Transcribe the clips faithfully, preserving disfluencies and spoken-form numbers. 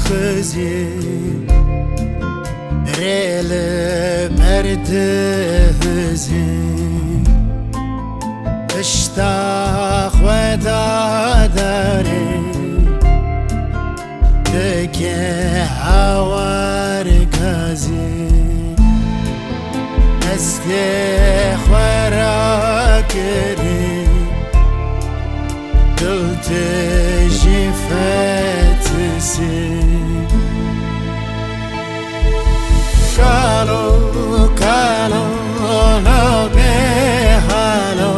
Kuzî rê li ber dihizî, pişta xwe dadarê dike hawar gazî. Destê xwe rakirî, dil tijî fetisî. Kalo, kalo, no bê halo,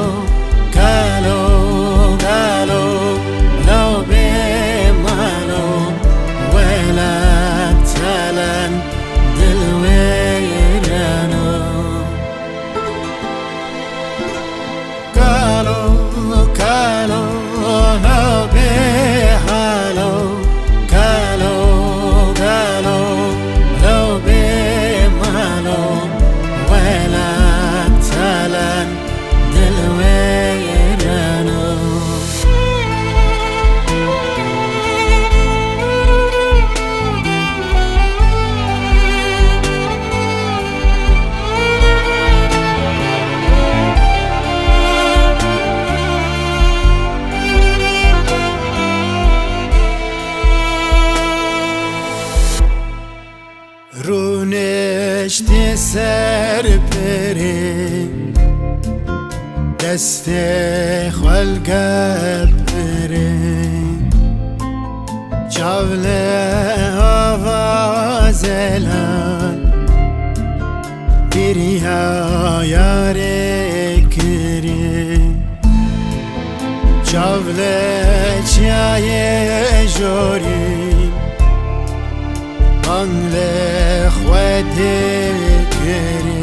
kalo, kalo, no bê malo, welat telen dil wêreno. Kalo, kalo, no bê halo, kalo, kalo, no bê malo, welat telen dil wêreno. Rûniştî ser pirê, destê xwe li gel pirê. Çav li ava zelal, bîriya yarê kirî. Çav li çiyayê jorî, bang li xwe dê kirî.